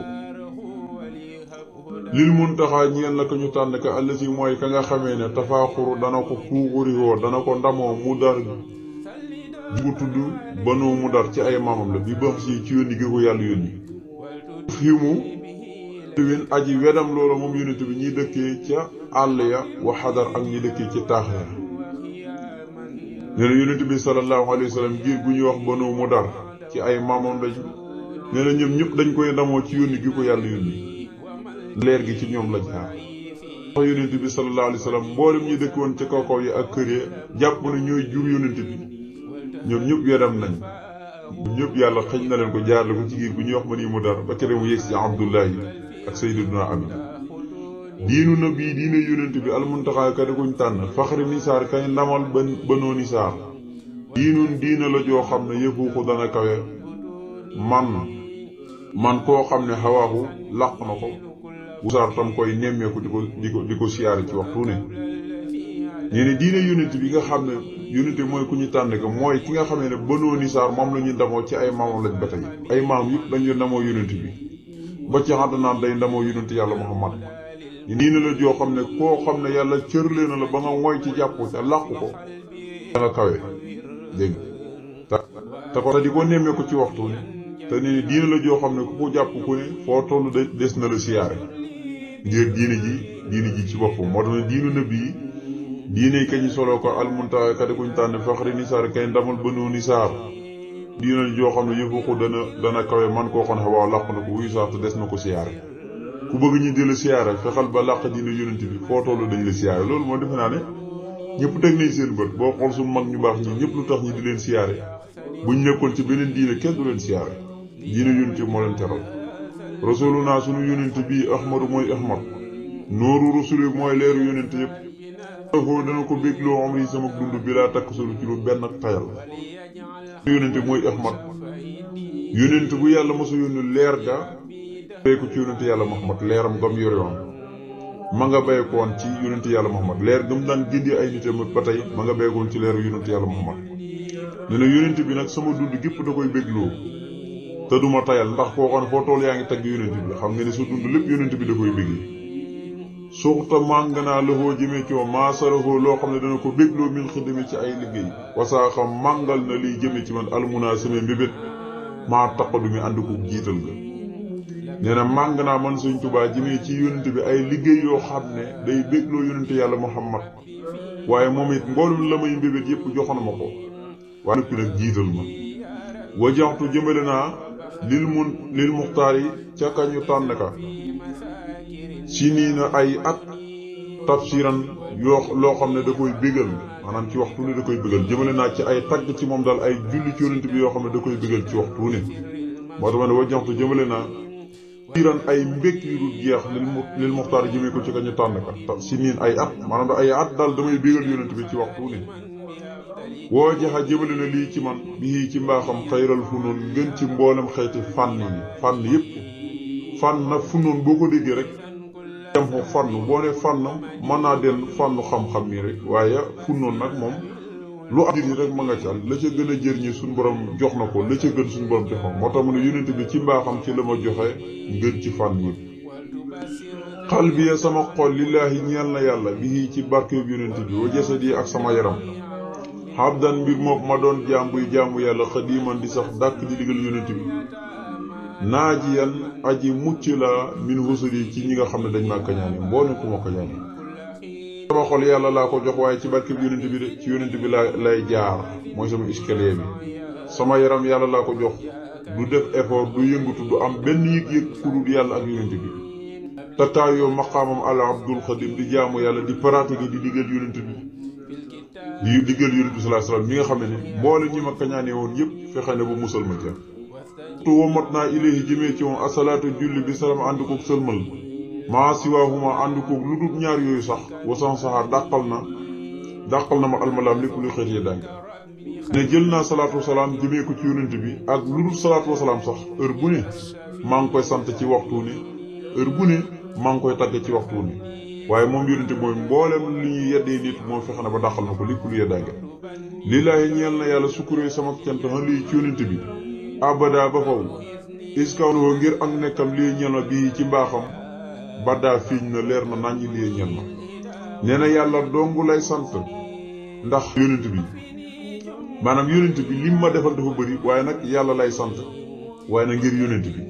lil muntaxaa ñeel na ko ñu tànn ka allasi mooy ka nga xamee ne tafaaxuru dana ko puuxurihoo dana ko ndamoo mu dar bu tudd banoo mu dar ci ay maamam la bi bax si ci yónni gi ko yàlla yónni fi mu win aji wedam loola moom yonent bi ñiy dëkkee ca àll ya wa xadar ak ñi dëkkee ci taax ya nee na yonent bi sallallahu alayhi wa sallam giir gu ñuy wax banoo mu dar ci ay maamam lañ nee na ñoom ñëpp dañ koy ndamoo ci yónni gi ko yàlla yónni leer gi ci ñoom la jaar wax yonent bi sallallahu alayhi wa sallam mboolem ñi dëkk woon ca kaw yi ak kër ya jàpp na ñooy jur yonent bi ñoom ñëpp wedam nañ ñëpp yàlla xëñ na leen ko jaarale ko ci giir gu ñuy wax ma nii mu dar ba kere mu yegg si Abdullahi ak Sayyiduna Amina diinu na bii diine yonent bi almuntaxaa ka kuñ tànn faxri nisaar kay ndamal banoo nisaar diinun diina la joo xam ne yëfuuxu dana kawe man koo xam ne xawaaxu làq na ko wusaar tam koy nemmeeku di ko siyaare ci waxtu ne nee ne diine yonent bi nga xam ne yonent bi mooy ku ñu tànn ko mooy ki nga xamee ne banoo nisaar moom la ñuy ndamoo ci ay maamam lañ ba tey ay maam yëpp dañuy ndamoo yonent bi ba ci xaddanaan day ndamoo yonent yàlla Muhammad diine la joo xam ne koo xam ne yàlla cërlee na la ba nga ngoy ci jàpp ca làqu ko da nga kawe dégg te ko te di ko nemmee ko ci waxtu ne te ne diine la joo xam ne ku ko jàpp ku ne foo toll des na la siyaare ngir diine ji ci boppam moo tax ne diinu nabi yi diine kañu solo ko almuntaxaa ka kuñ tànn faxri nisaar kay ndamal banoo nisaar diine la joo xam ne yëfu ko dana kawe man koo xam ne waaw làq na ko wuyu sax te des na ko siyaare ku bëgg ñu di la siyaare fexal ba làq diine yonent bi foo tollu dañ la siyaare loolu moo defe naa ne ñëpp teg nañ seen bët boo xool suñu mag ñu baax ñi ñëpp lu tax ñi di leen siyaare buñ nekkoon ci beneen diine kenn du leen siyaare diine yonent bi moo leen teral rasuluna sunu yonent bii ahmadu mooy ahmad nooru rusuli mooy leeru yonent yëpp foo dana ko bégloo am yi sama dund bi laa takk solu ci lu benn tayal yonent mooy ahmad yonent bu yàlla mosa yónni leer ga bay ko ci yonent yàlla Muhammad leeram gam yore woon ma nga bay ko woon ci yonent yàlla Muhammad leer gam daan gindi ay nitam ba tey ma nga baygoon ci leeru yonent yàlla Muhammad nee na yonent bi nag sama dund gépp da koy bégloo te duma tayal ndax koo xam ne foo toll yaa ngi tagg yonent bi xam nga ne sa dund lépp yonent bi da koy bégee suuxta màng naa loxoo jëmee ci moom maasarahoo loo xam ne dana ko bégloo min xidami ci ay liggéey wasaa xam màngal na liy jëmee ci man almunaa sama mbébét maa taqadu mi ànd ko jiital ga nee na màng naa man Sëñ Tuubaa jëmee ci yonent bi ay liggéey yoo xam ne day bégloo yonent yàlla Muhammad waaye moom it mboolum la may mbébét yépp joxoon ma ko waaye noppi nag jiital ma wajaxtu jëmale naa lil muxtaar yi ca kañu tànn ka si nii na ay at tafsiran loo xam ne da koy bégal maanaam ci waxtu ne da koy bégal jëmale naa ci ay tagg ci moom daal ay julli ci yonent bi yoo xam ne da koy bégal ci waxtu ne moo tax ma ne wajaxtu jëmale naa tiran ay mbékk yu dul jeex lil muxtaar jëmee ko ci kañu tànn ka si niin ay at maanaam da ay at daal damay bégal yonent bi ci waxtu ne woo jaxa jëmale na lii ci man bii ci mbaaxam xayral funoon gën ci mboolem xeeti fànn yépp fànn nag funoon boo ko déggee rek dem ko fànn boo ne fànn mën naa den fànn xam-xam nii rek waaye funoon nag moom lu am jëriñ rek ma nga ca la ca gën a jëriñi suñu borom jox na ko la ca gën suñu borom jox na moo tax mu ne yonent bi ci mbaaxam ci la ma joxe ngën ci fànn yépp xal bi sama xol lillaahi ñeel na yàlla bii ci barkeeb yonent bi wa jasadi ak sama yaram xabdan mbir moom ma doon buy jaamu yàlla xadiman di sax dàkk di digal yonent bi naajiyan aji mucc la min husuli ci ñi nga xam ne dañ maa kañaane mboolem ku ma kañaane sama xol yàlla laa ko jox waaye ci barkeb yonent bi de ci yonent bi lay jaar mooy sama escalier bi sama yaram yàlla laa ko jox du def effort du yëngatu du am benn yëg-yëg ku dul yàlla ak yonent bi te taayoo maqaamam al abdul xadim di jaamu yàlla di pratiquer di digal yonent bi di diggal yonent bi sallallahu alayhi wasallam mi nga xam ne mboole ñi ma kañaane woon yëpp fexe ne ba musal ma ca tu womat naa ilayhi jëmee ci moom asalaatu julli bi salaam ànd koog sëlmal maa siwaahuma ànd koog lu dul ñaar yooyu sax wasan saxaar dàqal na ma almalaam lépp luy xeet yi dàng ne jël naa salaatu wasalaam jëmee ko ci yonent bi ak lu dul salaatu wasalaam sax heure bu ne maa ngi koy sant ci waxtu ne heure bu ne maa ngi koy tagge ci waxtu ne waaye moom yonente mooy mboolem li ñuy yeddee nit moom fexe na ba dàqal na ko lépp lu yeddaange lillaahi ñeel na yàlla sukkuree sama cant xan lii ci yonente bi abada ba faw iskawnoo ngir ak nekkam lii ñeel na bii ci mbaaxam baddaa fiiñ na leer na naññi lii ñeel na nee na yàlla dongu lay sant ndax yonente bi maanaam yonente bi lim ma defal dafa bëri waaye nag yàlla lay sant waaye nag ngir yonente bi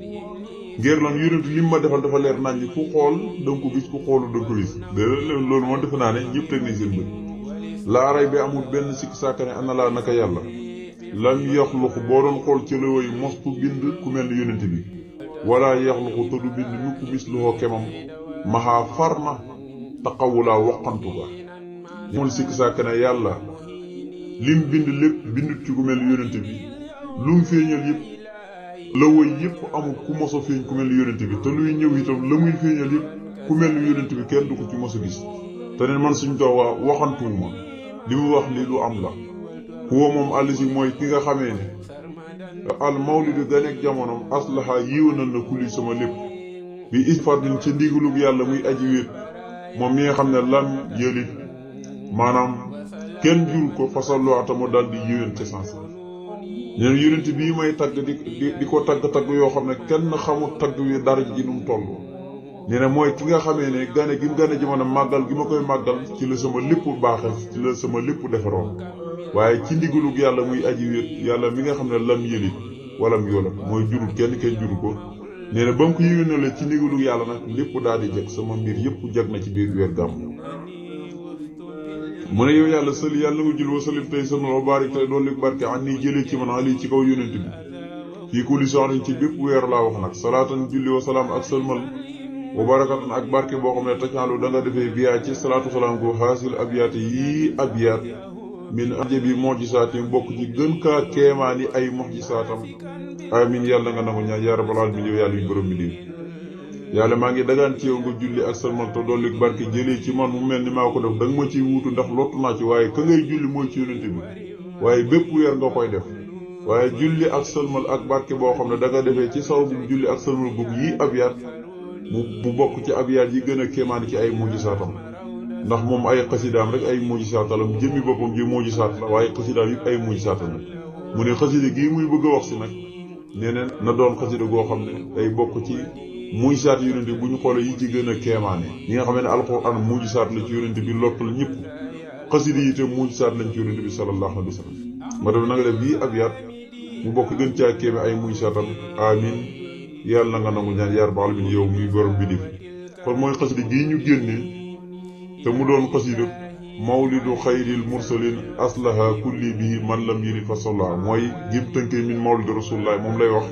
ngir lan yonente lim ma defal dafa leer naññi ku xool danga ko gis ku xoolu danga ko gis loolu moom defe naa ne ñëpp teg nañ seen bët laaray bi amul benn sikki saaka ne ana laa naka yàlla lam yaxluqu boo doon xool ci la woy mostu bind ku mel ni yonente bi wala yaxluqu te du bind mukk misluhu kemam maxaa farna taxawulaa waqantu ga moom sikki saaka ne yàlla lim bind lépp bindut ci ku mel ni yonente bi lum feeñal yëpp la woy yëpp amul ku moso feeñ ku mel ni yonente bi te luy ñëw itam la muy feeñal yëpp ku mel ni yonente bi kenn du ko ci moso gis te neen man suñ doowaa waxantuwuma li mu wax li lu am la huwa moom àllisi mooy ki nga xamee ne al mawlidu ganeek jamonom aslaha yiwanal na kulli sama lépp bi isfardin ci ndigalug yàlla muy aji wéet moom mi nga xam ne lam yëlit maanaam kenn jur ko fasalluwaata mu daal di yiwén ci sens ñeen yonent bii may tagg di ko tagg yoo xam ne kenn xamul tagg wi dara ji nu mu toll nee na mooy ki nga xamee ne gane gi mu gane jamono màggal gi ma koy màggal ci la sama lépp baaxe ci la sama lépp defaroon waaye ci ndigalug yàlla muy aji wéet yàlla mi nga xam ne lam yëlit walam yola mooy jurul kenn juru ko nee na ba mu ko yéwénale ci ndigalug yàlla nag lépp daal di jeg sama mbir yëpp jag na ci biir weer gàmm mu ne yow yàlla sëli yàlla nga jul wa salim tey sama wa barik tey doon lig barke an nii jëlee ci man ali ci kaw yonent bi fii kulli soxnañ ci bépp weer laa wax nag salaatan julli wa salaam ak sëlmal wa barakatan ak barke boo xam ne tacaalu da nga defee biyaa ci salaatu salaam gu xaasil abiyaat yii abiyaat min ajabi mojisaatim bokk ci gën kaa keemaani ay mojisaatam amin yàlla nga nangu ñaan yaa rabbal alamin yow yàlla yu borom bi di yàlla maa ngi dagaan ci yow nga julli ak salmal te dolli barke jëlee ci man mu mel ni maa ko def da nga ma ciy wuutu ndax lottu naa ci waaye ka ngay julli mooy ci yonente bi waaye bépp weer nga koy def waaye julli ak salmal ak barke boo xam ne da nga defee ci saw bu julli ak salmal bugg yii abiyaat mu bokk ci abiyaat yi gën a kéemaani ci ay mujisaatam ndax moom ay xasidaam rek ay mujisaatam jëmmi boppam ji mujisaat la waaye xasidaam yëpp ay mujisaatam la mu ne xasida gii muy bëgg a wax si nag nee na doon xasida goo xam ne day bokk ci mujisaat yonente bu ñu xoolee yi ci gën a kéemaane ñi nga xam ne alxuraan mujisaat la ci yonente bi lottal ñëpp xasida yi te mujisaat lañ ci yonente bi sallallahu alayhi wa sallam ma def na nga def bii abiyaat mu bokk gën caa kéeme ay mujisaatam amin yàlla nga nangu ñaan yar baal bi yow muy borom bi def kon mooy xasida gii ñu génnee te mu doon xasida mawlidu xayril mursalin aslaha kulli bihi man lam yiri fa solla mooy gim tënkee min mawlidu rasulullah moom lay wax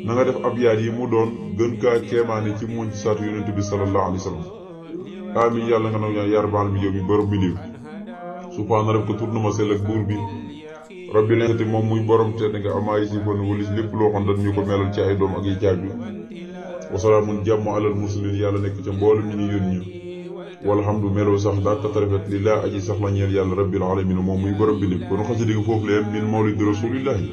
na nga def abyaat yi mu doon gën kaa keemaane ci muñ ci saatu yonente bi sallallahu alayhi wa sallam amin yàlla nga nangu ñaan yar baal bi yow muy borom bi def subhaana rabbika tur na ma sell ak buur bi rabbi lañati moom muy borom tedd nga amaay si bon walis lépp loo xam dañ ñu ko melal ci ay doom ak yi jaaju wasalaamun jàmm alal muslimin yàlla nekk ca mboolem ñi ñu yónni walhamdu meloo sax daaka tarafet li laa aji sax la ñeel yàlla rabbil alamin moom muy borom bi lépp kon xasida gi foofu leen min mawlid rasulillahi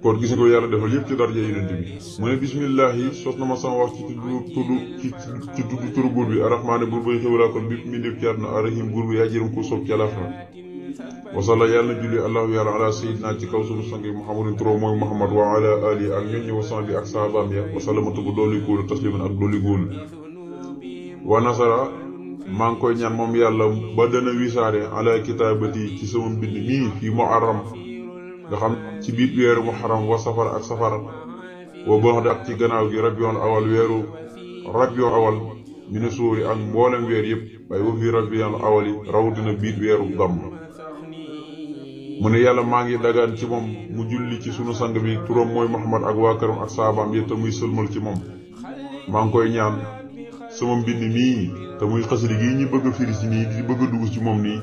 kon gis nga ko yàlla defal yëpp ci darja yonent bi mu ne bismillahi sos na ma sama wax ci tudd turu buur bi arrahmaane buur bay xewlaa kon bépp mi def ci àdduna arrahim buur bi yaa jërëm ko soob ci àllaaxira wasalla yàlla na julli allahu yàlla ala sayidina ci kaw sunu sang muhammadin turo mooy muhammad wa ala ali ak ñoñ wasan bi ak saabaam ya wasalamatu bu dolli góolu tasliman ak dolli góolu wa nasara maa ngi koy ñaan moom yàlla ba dana wisaare ala kitaabati ci sama mbind mii fii muharram nga xam ci biir weeru muharram wa safar ak safar wa baxda ak ci gannaaw gi rabiul awal weeru rabiul awal mi ne suuri ak mboolem weer yëpp waaye wa fi rabiul awali rawatina biir weeru gàmm mu ne yàlla maa ngi dagaan ci moom mu julli ci sunu sang bi turam mooy Muhammad ak waa këram ak saabaam yi te muy sëlmal ci moom maa ngi koy ñaan sama mbind mii te muy xasida gi ñu bëgg a firi ci nii di bëgg a dugg ci moom nii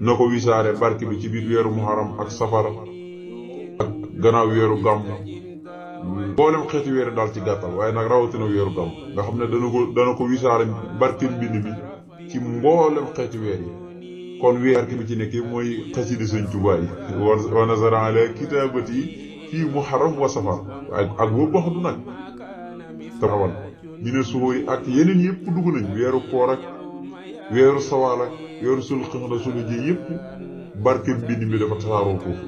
na ko wisaare barke bi ci biir weeru muharram ak safar ak gannaaw weeru gàmm mboolem xeeti weeru daal ci gàttal waaye nag rawatina weeru gàmm nga xam ne dana ko wisaare barke mbind mi ci mboolem xeeti weer yi kon weer bi ci nekk mooy xasida Sëñ Tuubaa yi wa nazara ala kitaabati fii muharram wa safar ak boobu wax du nag tawal ñu ne suhóori ak yeneen yëpp dugg nañ weeru koor ak weeru sawaal ak weeru sul xixda sulu ji yëpp barke mbind mi dafa tasaaroo foofu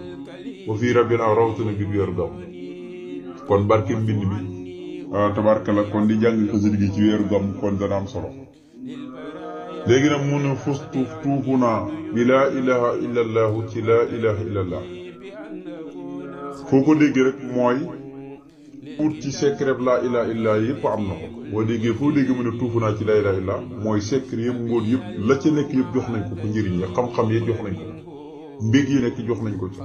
wa fii rabbil aw rawatina biir weeru gàmm kon barke mbind mi tabarkala kon di jàng xasida gi ci weeru gàmm kon dana am solo léegi nag mun a fustu tuufu naa bi laa ilaha illa allahu ci laa ilaha illa allah foo ko dégg rek mooy ut ci secret laa ilaha illa yëpp am na ko boo déggee foo dégg mu ne tuufu naa ci laa ilaha illa mooy secret yëpp ngóor yëpp la ca nekk yëpp jox nañ ko ko njëriñ ya xam-xam yi jox nañ ko mbég yi nekk jox nañ ko ci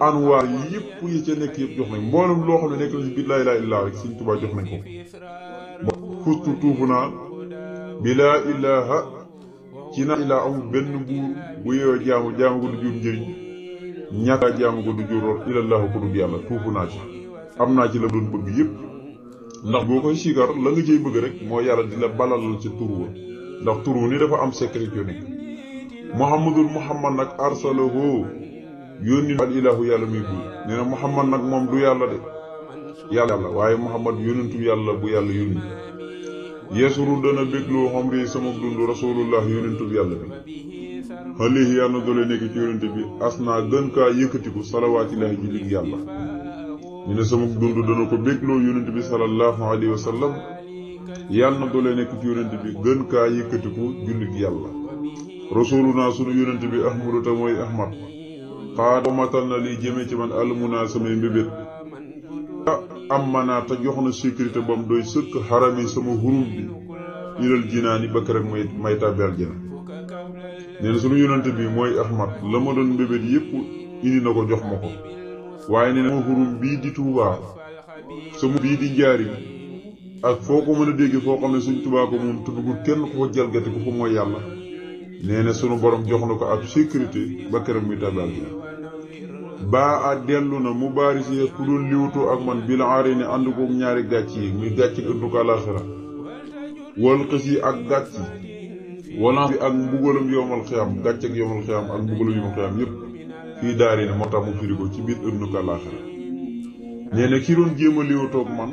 anwaar yi yëpp yi ca nekk yëpp jox nañ mboolem loo xam ne nekk na ci biir laa ilaha illa rek Sëriñ Tuubaa jox nañ ko fustu tuufu naa bi laa ilaha ci naa ilaa amul benn buur bu yeewoo jaamu ko du jur njëriñ ñàkk a jaamu ko du jur lor ilallaahu ko dul yàlla tuufu naa ci am naa ci la doon bëgg yëpp ndax boo koy siikar la nga cey bëgg rek moo yàlla di la balalal ca tur wa ndax tur wu ni dafa am secret yu nekk muhammad nag arsalahu yónni al ilahu yàlla muy buur nee na muhammad nag moom du yàlla de yàlla waaye muhammad yónentu yàlla bu yàlla yónni yeesuru dana bégloo xam ri sama dund rasulullah yónentu yàlla bi xalihi yàlla na doole nekk ci yónente bi asna gën kaa yëkkatiku salawaatillahi jullit yàlla ñu ne sama dund dana ko bégloo yónente bi sallallahu alayhi wa sallam yàlla na doole nekk ci yónente bi gën kaa yëkkatiku jullit yàlla rasuluna sunu yónente bi ahmadu ta mooy ahmad xaada matal na liy jëme ci man almuna samay mbébét am manaa te jox na sécurité bam doy sëkk xarami sama xurum bi ilal jinaani ba keroog may tàbbi aljana nee na sunu yonante bi mooy ahmad la ma doon mbébét yépp indi na ko jox ma ko waaye nee na sama xurum bii di tuubaa sama bii di njaarim ak foo ko mën a dégg foo xam ne suñ tubaa ko moom te bëggul kenn ku ko jalgati ku ko mooy yàlla nee na sunu borom jox na ko ab sécurité ba keroog muy tàbbi aljana baa a dellu na mu baari si ku doon liwutoo ak man bil aari ne ànd koog ñaari gàcc yi muy gàcc ëddu ko àlaxira wal xës yi ak gàcc wala bi ak mbugalam yowmal xiyam gàcc ak yowmal xiyam ak mbugalam yowmal xiyam yépp fii daari ne moo tax mu firi ko ci biir ëddu ko àlaxira nee na ki doon jéem a liwutoo ak man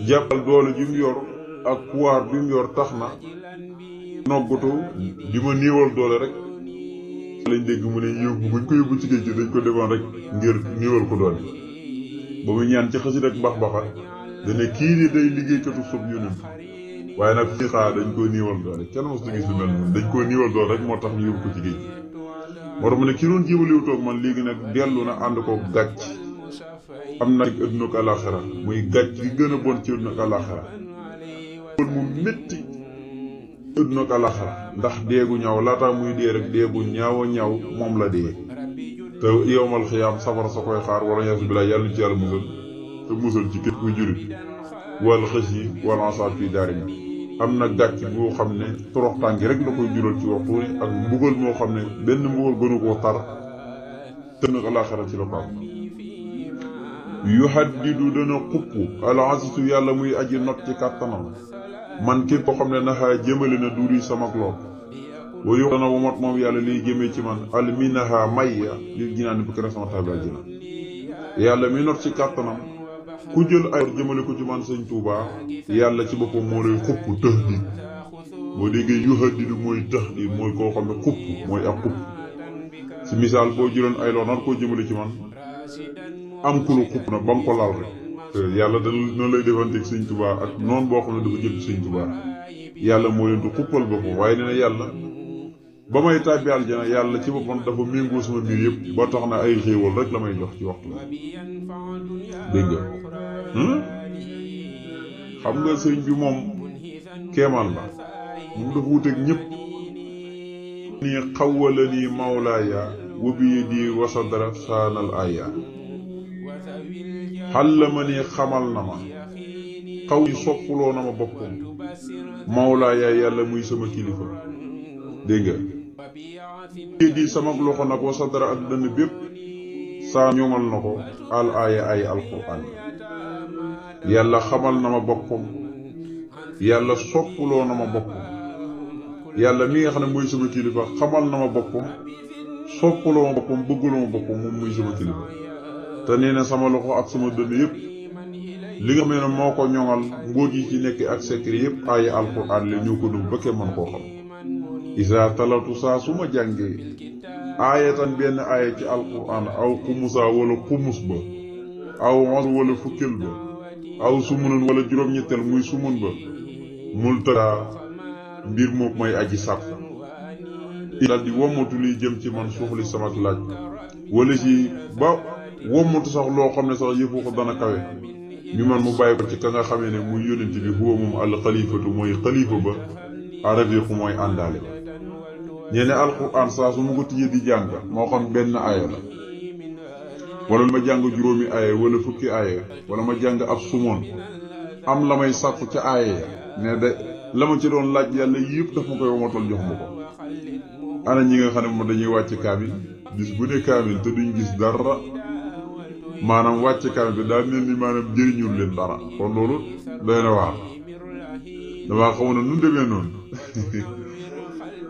jàppal doole ji mu yor ak pouvoir bi mu yor tax na noggatu di ma néewal doole rek lañ dégg mu ne yóbbu buñ ko yóbbu ci géej gi dañ ko defoon rek ngir néewal ko doole ba mu ñaan ci xasida ak bax-baxa dane kii ni day liggéeykatu sub yonent waaye nag fii xaa dañ koo néewal doole kenn mos na gis lu mel noonu dañ koo néewal doole rek moo tax ñu yóbbu ko ci géej gi moo tax mu ne ki doon jéemaliwu toog man léegi nag dellu na ànd ko gàcc am na adduna ak àlaxira muy gàcc gi gën a bon ci adduna ak àlaxira kon mu métti adduna ak àlaxira ndax deegu ñaaw laataa muy dee rek deegu ñaaw a ñaaw moom la dee te yowmal xiyaam safara sa koy xaar wala yaasu billaah yàlla ci yàlla musal te musal ci képp kuy jurit wal xës yi wala asaab fii daari mi am na gàcc boo xam ne toroxtàngi rek la koy jural ci waxtu ni ak mbugal moo xam ne benn mbugal gënu koo tar te nag àlaxira ci la ko am yu haddidu dana xupp alasisu yàlla muy aji not ci kàttanam man képp ko xam ne naxaa jëmale na duri sama lool wayu dana womat moom yàlla liy jëmee ci man alminaha mayya li jinaan bu kere sama tabal jina yàlla mi not ci kàttanam ku jël ay jëmale ko ci man sëñ Tuubaa yàlla ci boppam moo lay xupp tahdid boo déggee yu haddidu mooy tahdid mooy koo xam ne xupp mooy ak xupp si misaal boo jëloon ay loo nar koo jëmale ci man am ku la xupp na ba nga ko laal rek yàlla da noonu lay defanteeg sëñ Tuubaa ak noonu boo xam ne dafa jëm ci sëñ Tuubaa yàlla moo leen di xuppal boppam waaye nee na yàlla ba may tàbbi aljana yàlla ci boppam dafa méngoo sama mbir yëpp ba tax na ay xéewal rek la may jox ci waxtu dégg nga xam nga sëñ bi moom keemaan la moom dafa wuteeg ñëpp nii xawwala nii mawlaaya wa bi yadi wasadara saanal aya xalla ma ni xamal na ma xaw yi soppuloo na ma boppam mawlaaya yàlla muy sama kilifa dégg nga di sama loxo nag wasadara ak dënn bépp saa ñoŋal na ko al aaya ay alquran yàlla xamal na ma boppam yàlla soppuloo na ma boppam yàlla mi nga xam ne mooy sama kilifa xamal na ma boppam soppuloo ma boppam bëgguloo ma boppam moom muy sama kilifa te nee na sama loxo ak sama dënn yépp li nga xam ne moo ko ñoŋal mbóot yi ci nekk ak secret yépp ay alquran la ñoo ko dum ba kenn mën koo xam isa talatu saa su ma jàngee aayatan benn aaya ci alquran aw xumusa wala xumus ba aw onze wala fukkil ba aw sumunun wala juróom-ñettel muy sumun ba multada mbir moom mooy aji sàpp dal di wommatu liy jëm ci man suuxli samak laaj wala ci ba wommatu sax loo xam ne sax yëfu ko dana kawe mi man mu bàyyi ko ci ka nga xamee ne muy yónent bi huwa moom al xalifatu mooy xalifa ba arabiqu mooy àndaale ba ñeene alquran saa su ma ko tijjee di jàng moo xam benn aaya la wala ma jàng juróomi aaya wala fukki aaya wala ma jàng ab sumoon am la may sàkku ca aaya ya ne de la ma ci doon laaj yàlla yëpp daf ma koy womatal jox ma ko ana ñi nga xam ne moom dañuy wàcc kaamil bis bu ne kaamil te duñ gis dara maanaam wàcc kaamil bi daa mel ni maanaam jëriñul leen dara kon loolu doy na waar damaa xamoon ne nu demee noonu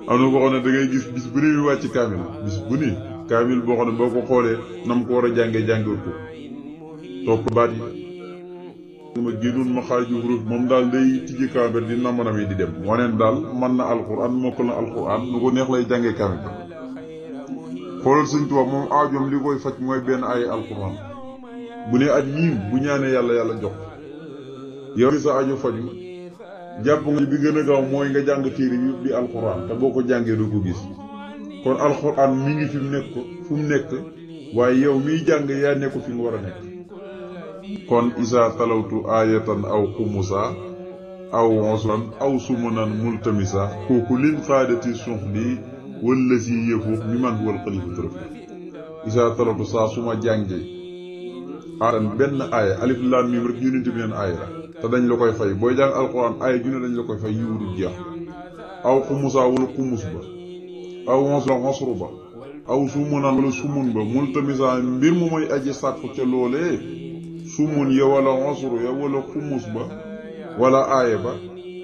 am na boo xam ne da ngay gis bis bu ne ñu wàcc kaamil bis bu ne kaamil boo xam ne boo ko xoolee nam ko war a jàngee jàngiwut ko topp baat yi ma génnoon ma xaaju huruf moom daal day tijji kaamil di namanam yi di dem waneen daal mën na alquran mokkal na alquran nu ko neex lay jàngee kaamil ba xoolal Sëñ Tuubaa moom aajoom li koy faj mooy benn ay alquran bu ne at yiim bu ñaanee yàlla jox yow sa aajo faju jàpp nga bi gën a gaaw mooy nga jàng téere bi di alquran te boo ko jàngee doo ko gis kon alquran mi ngi fi mu nekk waaye yow miy jàng yaa nekku fi mu war a nekk kon isa talawtu ayatan aw xumusa aw oslan aw sumunan multamisa kooku lin xaadati suxli wala si yëfu mi man wal xalifatu rafi isa talawtu saa su ma jàngee aatan benn aaya alif laam miim rek yónent bi neen aaya la te dañ la koy fay booy jàng alquran aaya junne dañ la koy fay yi wudul jeex aw xumusa wala xumus ba aw oslan osru ba aw sumunan wala sumun ba multamisa mbir mu mooy aji sàkku ca loolee sumun ya wala osru ya wala xumus ba wala aaya ba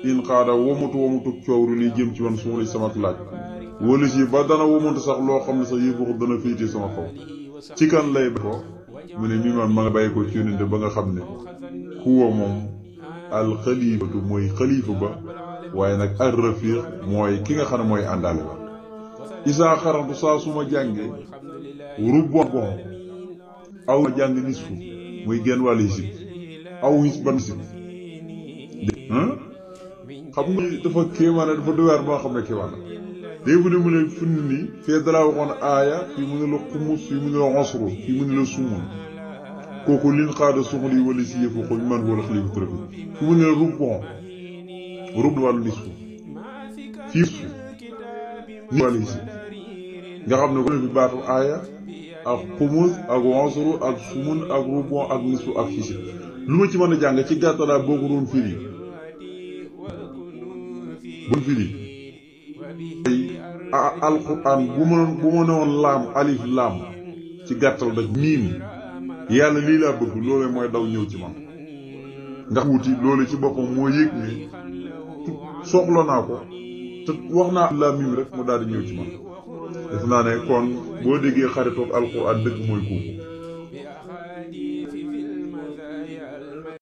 in xaada womutu coowru liy jëm ci man suuli sama laaj wala si ba dana womutu sax loo xam ne sax yëpp wax dana féete sama kaw ci kan lay ba ko mu ne mi man ma nga bàyyi ko ci yónente ba nga xam ne huwa moom al xalifatu mooy xalifa ba waaye nag ar rafiq mooy ki nga xam ne mooy àndaale ba isaa xarantu saa su ma jàngee rubbon bon aw ma jàng nisfu muy genn wàll yi sit aw his ban sit xam nga dafa kéemaane dafa doyaar ba nga xam ne kéemaan la léegi bu ne mu ne fun nii fee dalaa waxoon aaya fii mu ne la xumus fii mu ne la xosru fii mu ne la sumun kooku lin xaada suxli wala si yëfu xuñ man wala xalifu trafi fii mu ne la rub wàllu nisfu fii su ni wàllu si nga xam ne ko ne fi baatu aaya ak xumus ak xosru ak sumun ak rubon ak nisfu ak xisi lu ma ci mën a jàng ci gàttalaa boo ko doon firi alquran bu ma ne woon laam alif laam ci gàttal da miim yàlla lii laa bëgg loolee mooy daw ñëw ci man ndax wuti loole ci boppam moo yëg ne soxla naa ko te wax naa laa miim rek mu daal di ñëw ci man def naa ne kon boo déggee xaritoog alquran dëgg mooy kooku